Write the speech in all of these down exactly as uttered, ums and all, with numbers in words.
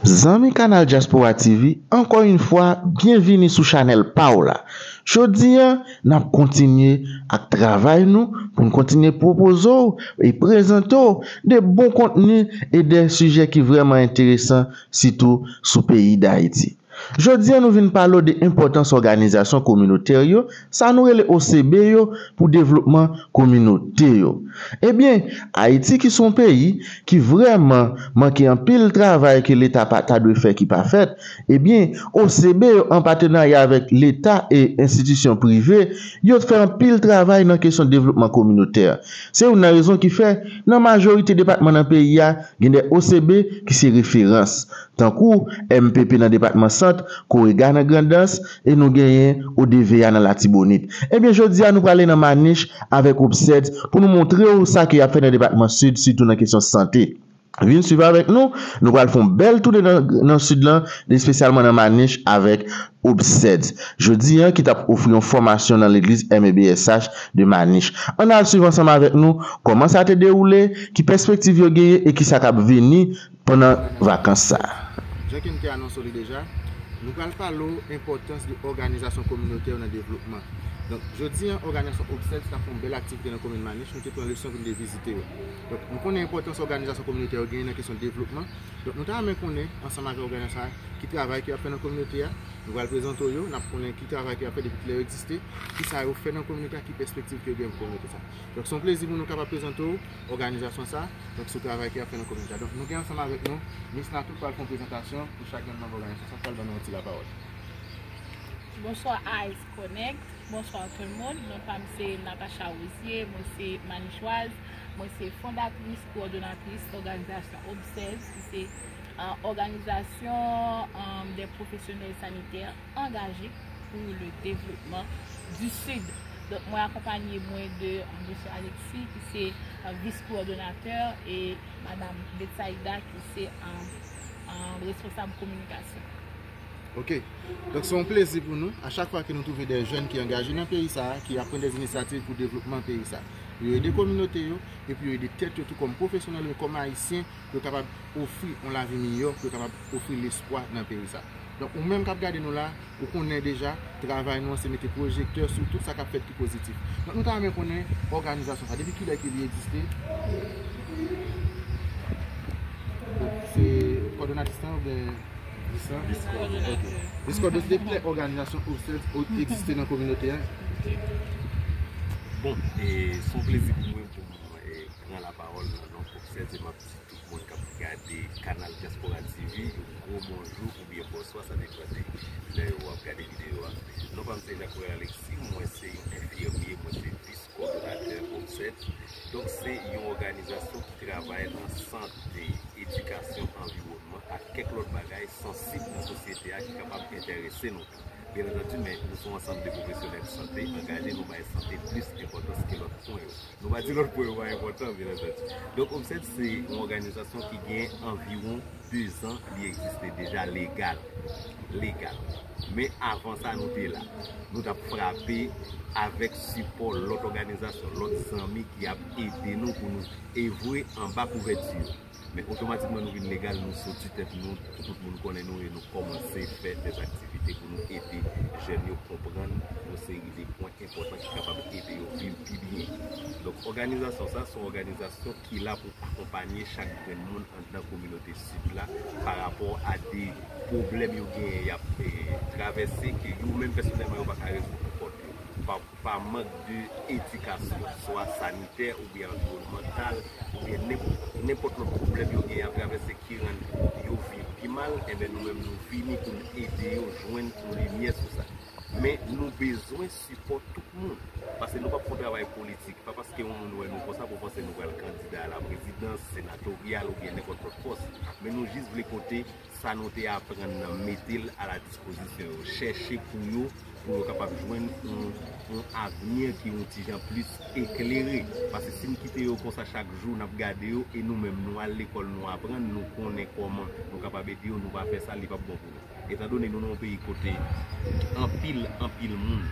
Zanmi Kanal Diaspora T V, ankò yon fwa, byenvini sou chanèl pa w la. Jodi a, n ap kontinye ak travay nou pou n kontinye pwopoze w e prezante w de bon kontni e de sijè ki vrèman enteresan, sitou sou peyi Dayiti. Jodi a, nou vin pale w de enpòtans òganizasyon kominotè yo, sa nou rele O C B yo, pou devlopman kominote yo. Ebyen, Ayiti ki se yon peyi ki vrèman manke anpil travay ke Leta pa ta dwe fè ki pa fèt, ebyen, O C B yo an patenarya avèk Leta e enstitisyon prive, yo fè anpil travay nan kesyon devlopman kominotè. Se youn nan rezon ki fè, nan majorite depatman nan peyi a, gen de O C B ki se referans, tankou M P P nan depatman Sant, Korega nan Grandans, e nou genyen O D V A nan Latibonit. Ebyen, jodi a, nou prale nan Manich avèk Obsèd pou nou montre w sa ke y ap fè nan depatman Sid, sitou nan kesyon sante. Vin swiv avèk nou, nou pral fè yon bèl tounen nan, nan Sid lan, espesyalman nan Manich avèk Obsèd. Jodi a, ki t ap ofri yon fòmasyon nan legliz M E B S H de Manich. Ann al swiv ansanm avèk nou kòman sa te dewoule, ki pèspektiv yo genyen e ki sa k ap vini pandan vakans sa a. Jan ke n te anonse w li deja, nou pral pale w enpòtans de òganizasyon kominotè yo nan devlopman. Donk, jodi a, òganizasyon Obsèd t ap fè yon bèl aktivite nan komin Manich, nou te pran leson pou n te vizite yo. Donk, nou konnen enpòtans òganizasyon kominotè yo genyen nan kesyon devlopman. Donk, nou ta renmen konnen, ansanm avèk òganizasyon sa a, ki travay ke y ap fè nan kominote a. Nou pral prezante w yo, n ap konnen ki travay ke y ap fè, depi kilè yo egziste, ki sa yo fè nan kominote a, ki pèspektiv ke yo gen pou kominote sa a. Donk, se yon plezi pou nou kapab prezante w òganizasyon sa a, donk, sou travay ke y ap fè nan kominote a. Donk, nou gen ansanm avèk nou, Miss Natou k pral fè yon prezantasyon pou chak grenn manm òganizasyon sa a, k pral ban nou yon ti lapawòl. Bonsoir Ice Connect, bonsoir tout le monde. Non pa m se Natacha Rosier, mwen se Manichwaz, mwen se fondatris, kowòdonatris òganizasyon Obsèd, ki se, euh, òganizasyon, euh, de pwofesyonèl sanitè angaje pou le devlopman du Sud. Donk, mwen akonpanye mwen de, euh, mesye Alexis, ki se, euh, vis kowòdonatè, e madam Betsaida, ki se, euh, euh, responsab kominikasyon. Ok. Donk, se yon plezi pou nou. A chak fwa ke nou twouve de jèn ki angaje nan peyi sa a, ki ap pran de inisyativ pou devlopman peyi sa a, pou yo ede kominote yo, epi yo ede tèt yo tou kòm pwofesyonèl, men kòm Ayisyen, pou yo kapab ofri yon lavi miyò, pou yo kapab ofri lespwa nan peyi sa. Donk, ou menm k ap gade nou la, ou konnen deja, travay nou an se mete pwojektè sou tout sa k ap fèt ki pozitif. Donk, nou ta renmen konnen òganizasyon sa, depi kilè ke li egziste? Donk, se kòdonatris lan oubyen vis lan? Vis kòdonatè. Ok. Vis kòdonatè, depi kilè òganizasyon Obsèd egziste nan kominote a? Bon, e, se yon plezi pou mwen pou mwen, e, pran lapawòl nan non Obsèd, e m ap di tout moun k ap gade Kanal Diaspora T V, yon gwo bonjou oubyen bonswa, sa depann de lè w ap gade videyo a. Non pa m se Jacques Alexis, mwen se yon enfimye, mwen se vis kowòdonatè Obsèd. Donk, se yon òganizasyon ki travay nan sante, edikasyon, anviwònman ak kèk lòt bagay sansib nan sosyete a ki kapab enterese nou tou. Byen antandi, men nou se yon ansanm de pwofesyonèl sante angaje, nou bay sante plis enpòtans ke lòt pwen yo. Nou pa di lòt pwen yo pa enpòtan, byen antandi. Donk, Obsèd se yon òganizasyon ki gen anviwon dezan li egziste deja legal. Legal. Men avan sa, nou te la. Nou t ap frape avèk sipò lòt òganizasyon, lòt zanmi ki ap ede nou pou nou evre anba kouvèti yo. Men otomatikman nou vin legal, nou soti tèt nou, tout moun konnen nou e nou kòmanse fè dèzaktivite pou nou ede jèn yo konprann yon seri de pwen enpòtan ki kapab ede yo viv pi byen. Donk, òganizasyon sa, se yon òganizasyon ki la pou akonpanye chak grenn moun anndan kominote Sid la pa rapò a de pwoblèm yo genyen y ap, e, travèse, ke yo menm pèsonèlman yo pa ka rezoud pou kont yo. Pa, pa mank de edikasyon, swa sanitè oubyen anviwònmantal, oubyen nenpòt, nenpòt lòt pwoblèm yo genyen y ap travèse ki rann yo viv pi mal, enben nou menm nou vini pou n ede yo jwenn yon limyè sou sa. Men nou bezwen sipò tout moun. Paske nou p ap fè yon travay politik. Pa paske yon moun wè nou konsa pou panse nou pral kandida a la prezidans, senatoryal oubyen nenpòt lòt pòs. Men nou jis vle pote sa nou te aprann nan, mete l a la dispozisyon yo. Chèche pou yo, pou yo kapab jwenn yon, yon avni ki yon ti jan plis eklere. Paske si n kite yo konsa chak jou, n ap gade yo, e nou menm, nou al lekòl, nou aprann, nou konnen kòman nou kapab ede yo, nou pa fè sa, li p ap bon pou nou. Etandone nou nan yon peyi kote anpil, anpil moun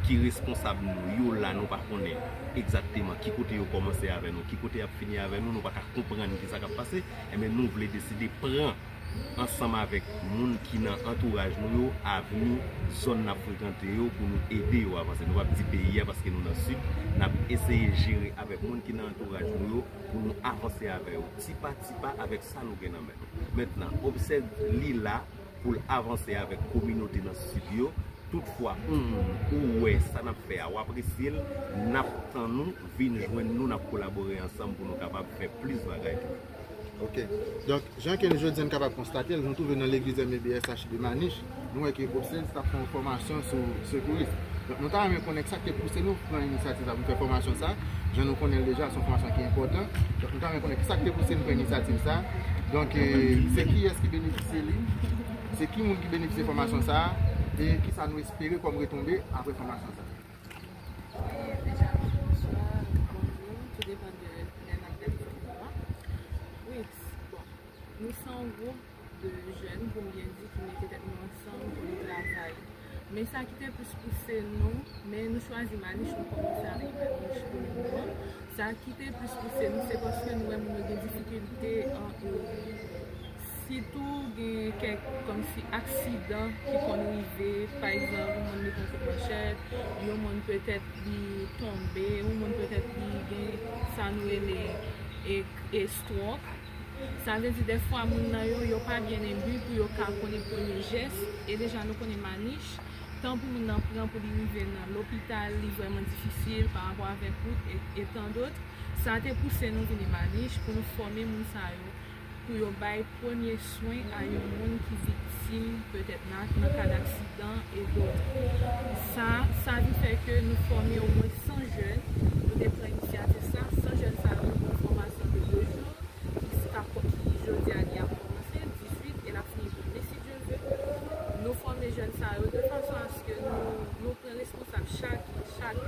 ki responsab nou, yo la, nou pa konnen egzakteman ki kote yo kòmanse avè nou, ki kote y ap fini avè nou, nou pa ka konprann ki sa k ap pase, enben, nou vle deside pran ansanm avèk moun ki nan antouraj nou yo, avni, zòn n ap frekante yo, pou nou ede yo avanse. Nou p ap di peyi a paske nou nan sid, n ap eseye jere avèk moun ki nan antouraj nou yo pou nou avanse avè yo, ti pa ti pa, avèk sa nou gen nan men nou. Mentnan, Obsèd li la pou l avanse avèk kominote nan sid yo. Toutfwa, ou moun, ou wè sa n ap fè a, w apresye l, n ap tann ou vin jwenn nou, n ap kolabore ansanm pou nou kapab fè plis bagay toujou. Ok. Donk, jan ke jodi a n kapab konstate l, nou twouve nan legliz M B S H de Manich, nou wè ke Obsèd t ap fè yon fòmasyon sou sekouris. Donk, nou ta renmen konnen sa k te pouse nou pran inisyativ la pou n fè fòmasyon sa. Jan nou konnen l deja, se yon fòmasyon ki enpòtan. Donk, nou ta renmen konnen sa k te pouse nou pran inisyativ sa. Donk, eh, se kiyès ki benefisye li? Se ki moun ki benefisye fòmasyon sa a? E kisa nou espere kòm retonbe apre fòmasyon sa a? Deja, bonswa, bonjou, tou depann de lè n ap gade videyo a. Wi, bon, nou se yon gwoup de jèn, pou m byen di, ki mete tèt nou ansanm pou nou travay. Men sa ki te plis pouse nou, men nou chwazi Manich, nou kòmanse avèk Manich pou le moman. Sa ki te plis pouse nou, se paske nou wè moun yo gen difikilte an, sitou gen kèk kòmsi aksidan ki konn rive, pa egzanp, yon moun li pran kout manchèt, yon moun petèt li tonbe, yon moun petèt li gen sa nou rele e, e stroke. Sa vle di dèfwa moun nan yo, yo pa byen enbi pou yo ka konnen premye jès, e deja nou konnen Manich, tan pou moun nan pran pou li rive nan lopital, li vrèman difisil pa rapò avèk wout e, e tan dòt. Sa te pouse nou vini Manich pou nou fòme moun sa yo, pou yo bay premye swen a yon moun ki viktim petèt nan, nan ka daksidan e dòt. Sa, sa vin fè ke nou fòme omwen san jèn, nou te pran inisyativ sa, san jèn sa yo, nou pran fòmasyon de de jou, ki, ki jodi a li ap kòmanse, dizuit, e l ap fini demen si Dye vle. Nou fòme jèn sa yo de fason aske nou, nou pran responsab chak, chak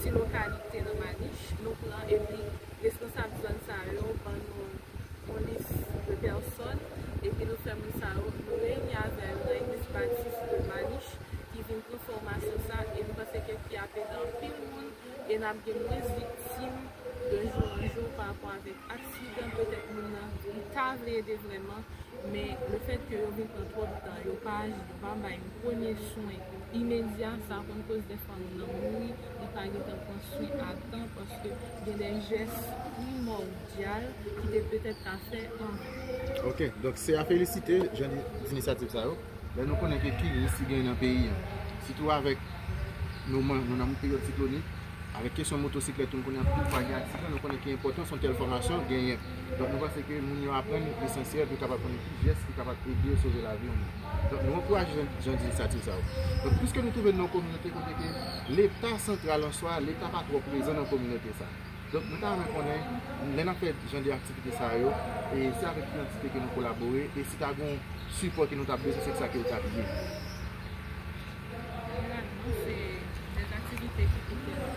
ti lokalite nan Manich, nou pran epi responsab zòn sa yo ban nou yon lis de pèsòn, epi nou fè moun sa yo, nou reyini avè yo nan Egliz Batis de Manich, ki vin pran fòmasyon sa, e nou panse ke ki ap ede anpil moun, e n ap gen mwens viktim de jou an jou pa rapò avèk aksidan, petèt moun nan, li ta vle ede vrèman, men lefètke yo vin pran twòp tan, yo pa aji, yo pa bay yon premye swen imedya, sa konn koz dèfwa moun nan mouri, li pa gentan pran swen a tan, paske gen de jès primòdyal ki te petèt ka fè anvan. Ok, donk se a felisite, jan di, inisyativ sa yo. Lè nou konnen ke kiris ki genyen nan peyi a, sitou avèk nou, nou nan yon peryòd siklonik, avèk kesyon motosiklèt tou, nou konnen anpil fwa gen aksidan, nou konnen ki enpòtans yon tèl fòmasyon genyen. Donk, nou panse ke moun yo aprann lesansyèl pou yo kapab konnen ki jès ki kapab ede yo sove lavi yon moun. Donk, nou ankouraje jan, jan di inisyativ sa yo. Donk, piske nou twouve n nan yon kominote kote ke Leta santral an swa, Leta pa twò prezan nan kominote sa. Donk, nou ta renmen konnen, lè n ap fè jan de aktivite sa yo, e se avèk ki antite ke nou kolabore, e si ta gen yon sipò ke nou ta bezwen, se sa ke l t ap ye. Jeneralman, se de aktivite ki pote nou,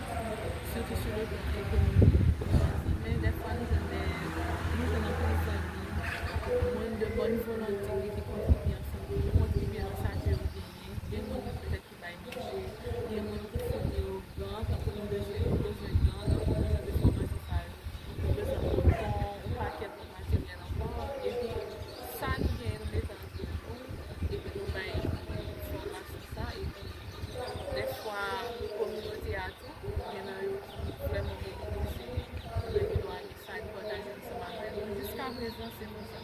sitou sou le plan ekonomik. Men dèfwa, nou jwenn de, nou jwenn anpil zanmi, moun de bòn volonte ki kontribye ansanm, ki kontribye nan sa ke yo genyen. Gen moun petèt ki bay bidje, gen moun ki founi yo gan, tankou nou bezwen, nou bezwen gan, tankou nou bezwen de fòmasyon sa yo, nou bezwen koton, yon pakèt lòt materyèl ankò, epi sa nou genyen nou mete antre nou, epi nou bay fòmasyon sa, epi dèfwa kominote a tou, gen nan yo ki vrèman mobilize, gen nan yo ki pataje ansanm avè nou. Jiskaprezan, se konsa.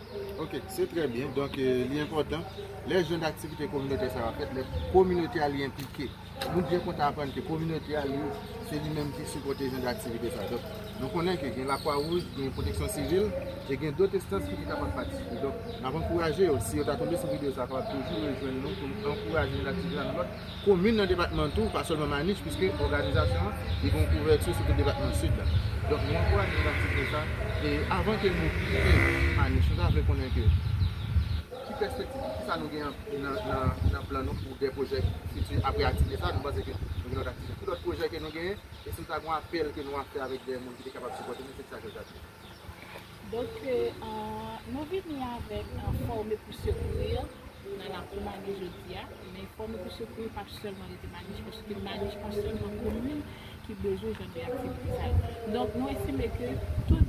Ok, se trè byen. Donk, eh, li enpòtan. Lè jan d aktivite kominotè sa yo ap fèt, lè kominote a li enplike. Nou byen kontan aprann ke kominote a li, se li menm ki sipòte jan d aktivite sa yo. Donk, nou konnen ke gen Lakwa Wouj, gen Pwoteksyon Sivil, e gen dòt enstans ki te kapab patisipe. Donk, n ap ankouraje yo, si yo ta tonbe sou videyo sa, yo kapab toujou rejwenn nou pou nou ankouraje jan d aktivite sa nan lòt komin nan depatman tou, pa sèlman Manich, piske òganizasyon an, li gen yon kouvèti sou tout depatman Sid la. Donk, nou ankouraje jan d aktivite sa, e avan ke nou kite Manich, nou ta vle konnen ke ki pèspektiv, kisa nou gen nan, nan, nan plan nou pou de pwojè fiti apre aktivite sa, nou panse ke nou gen lòt aktivite. Ki lòt pwojè ke nou genyen, e si nou ta gen yon apèl ke nou ap fè avèk de moun ki te kapab sipòte nou, se sa ke l t ap di. Donk, eh, nou vini avèk, eh, Fòme pou Sekourir nan lakou Manich jodi a. Men Fòme pou Sekourir p ap sèlman rete Manich, paske Manich pa sèlman komin ki bezwen jan de aktivite sa yo. Donk, nou estime ke tout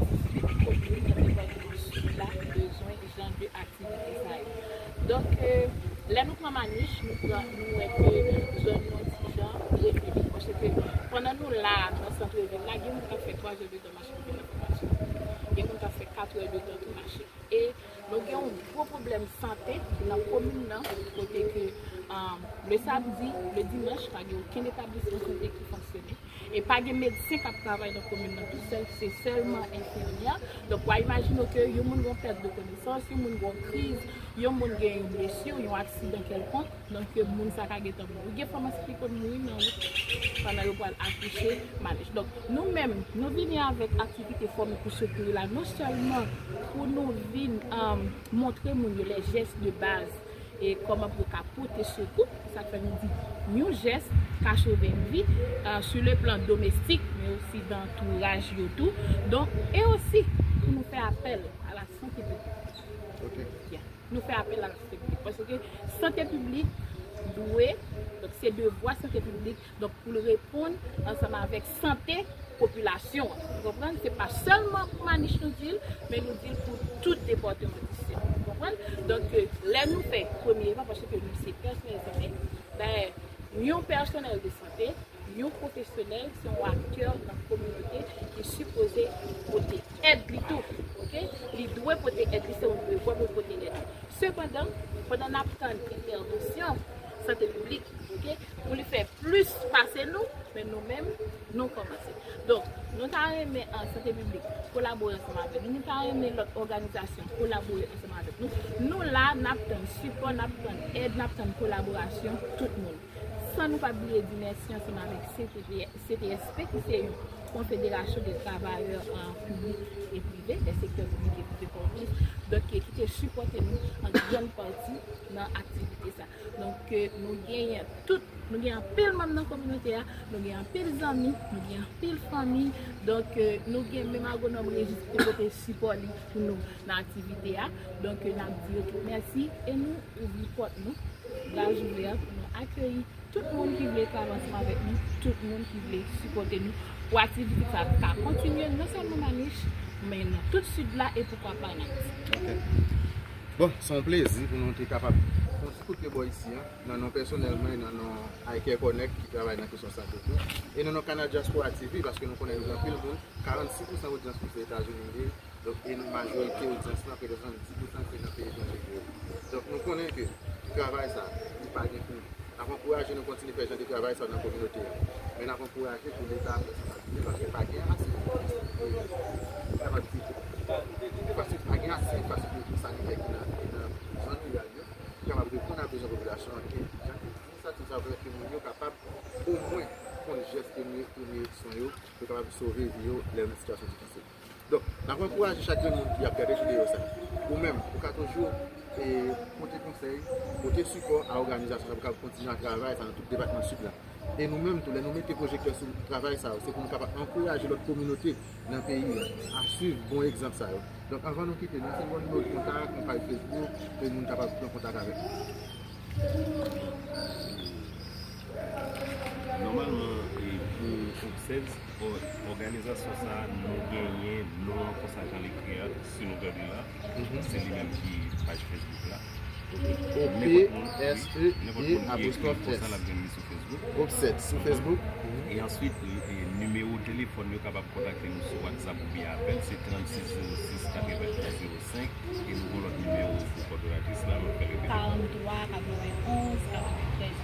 distrikti komin nan depatman Sila bezwen jan de aktivite sa yo. Donk, lè nou pran Manich, nou pran, nou wè ke zòn nou ti jan refini. Paske pandan nou la nan sant vil la, gen moun k ap fè twa zè de tan mache pou vin nan fòmasyon. Gen moun k ap fè kat è de tan pou mache. E nou gen yon gwo pwoblèm sante nan komin nan, kote ke, um, le samdi, le dimanch, pa gen okenn etablisman sante ki fonksyone. E pa gen medsen k ap travay nan komin nan tou sèl, se sèlman enfimyè. Donk, w a imajine w ke yon moun gen yon pèt de konesans, yon moun gen yon kriz, yon moun gen yon blesi, yon aksidan kèlkonk, donk moun sa ka gentan mouri. Gen fanm ansent ki konn mouri nan wout pandan yo pral akouche Manich. Donk, nou menm, nou vini avèk aktivite Fòme pou Sekourir la, non sèlman pou nou vin, um, montre moun yo les gestes de base, e kòman pou yo ka pote sekou. Se sa k fè nou di yon jès ka sove yon vi, euh, sur le plan domestik, men osi nan antouraj yo tou. Donk, e osi pou nou fè apèl a la sante piblik. Ok. Yeah. Nou fè apèl a la sante piblik. Paske sante piblik dwe, donk se devwa sante piblik, donk pou l reponn ansanm avèk sante popilasyon an. Ou konprann? Se pa sèlman pou Manich nou di l, men nou di l pou tout depatman di Sid. Ou konprann? Donk, euh, lè nou fè premye pa, paske nou se pèsonèl sante, dayè, yon pèsonèl de sante, yon pwofesyonèl, se yon aktè nan kominote ki sipoze pote èd li tou, ok? Li dwe pote èd li, se yon devwa pou l pote èd li. Sepandan, pandan n ap tann entèvansyon sante piblik, ok, pou li fè plis pase nou, men nou menm, nou kòmanse. Donk, nou ta renmen, an, sante piblik kolabore ansanm avèk nou. Nou ta renmen lòt òganizasyon kolabore ansanm avèk nou. Nou la, n ap tann sipò, n ap tann èd, n ap tann kolaborasyon tout moun. San nou pa bliye di mèsi ansanm avèk C T P, C T S P, ki se yon konfederasyon de travayè, euh, piblik e prive, de sektè piblik e prive, pa w plis, donk, ki te sipòte nou an grann pati nan aktivite sa. Donk, euh, nou genyen tout, nou gen anpil manm nan kominote a, nou gen anpil zanmi, nou gen anpil fanmi. Donk, euh, nou gen menm agwonòm Régis ki te pote sipò li pou nou nan aktivite a. Donk, euh, n ap di yo tout mèsi e nou ouvri pòt nou, bras ouvè pou nou akeyi tout moun ki vle travay ansanm avèk nou, tout moun ki vle sipòte nou pou aktivite sa ka kontinye non sèlman Manich, men nan tout Sid la e poukwa pa an Ayiti. Ok. Bon, se yon plezi pou nou te kapab fè yon ti kout pye bò isi a, nan non pèsonèl mwen, nan non I Care Connect ki travay nan kesyon sante tou, e nan non Kanal Diaspora T V, paske nou konnen nou gen anpil moun, karannsis pousan odyans nou se Etazini li ye, donk, e nou majorite odyans lan, prèske di pousan se nan peyi etranje li ye. Donk, nou konnen ke travay sa, li pa gen kou. N ap ankouraje nou kontinye fè jan de travay sa nan kominote a. Men n ap ankouraje pou Leta pran responsablite, paske pa gen ase, kapab di, pa gen ase enfrastrikti sanitè ki nan, ki nan zòn riral yo, ki kapab reponn a bezwen popilasyon an. E jan ke di sa, tout sa pou ke moun yo kapab omwen konn jès premye, premye swen yo, pou kapab sove vi yo lè yo nan sitiyasyon difisil. Donk, n ap ankouraje chak grenn moun ki ap gade videyo sa. Ou menm, ou ka toujou, e, pote konsèy, pote sipò a òganizasyon sa pou kapab kontinye a travay sa nan tout depatman Sid la. E nou menm tou, lè nou mete pwojektè sou travay sa yo, se pou nou kapab ankouraje lòt kominote nan peyi a a swiv bon egzanp sa yo. Donk, anvan nou kite, nou se bon nimewo de kontak, yon paj Facebook, pou moun kapab pran kontak avèk nou. Nòmalman, e, pou Obsèd, ò-, òganizasyon sa a, nou genyen non an konsa jan l ekri a, si nou gade la, se li menm ki paj Facebook la. Nenpòt moun, wi, nenpòt moun ki ekri konsa, l ap jwenn li sou Facebook. Obsèd, sou Facebook. E answit, e, nimewo telefòn yo kapab kontakte nou sou WhatsApp oubyen apèl, se trannsis zewo sis katrevenntwa zewo senk, e nou gen lòt nimewo pou kòdonatris la, m ap fè l repete. Karannntwa katrevenonz katreventrèz.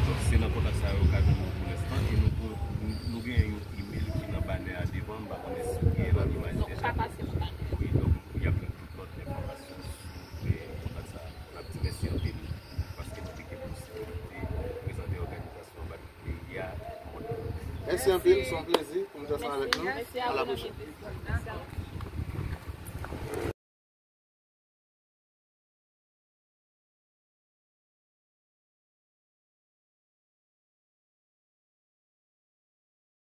Donk, se nan kontak sa yo ka jwenn nou pou lenstan, e nou, nou, nou gen yon imèl ki nan banè a devan, m pa konnen si w gen l an imaj deja. Donk, ou ka pase nan banè a. Wi, donk, y ap jwenn tout lòt enfòmasyon sou, e, kontak sa yo. N ap di mèsi anpil, paske nou te gen posiblite prezante òganizasyon an ba tout peyi a, tout mond lan. Mèsi anpil, se yon plezi pou nou te ansanm avèk nou. Mèsi a la pwochèn.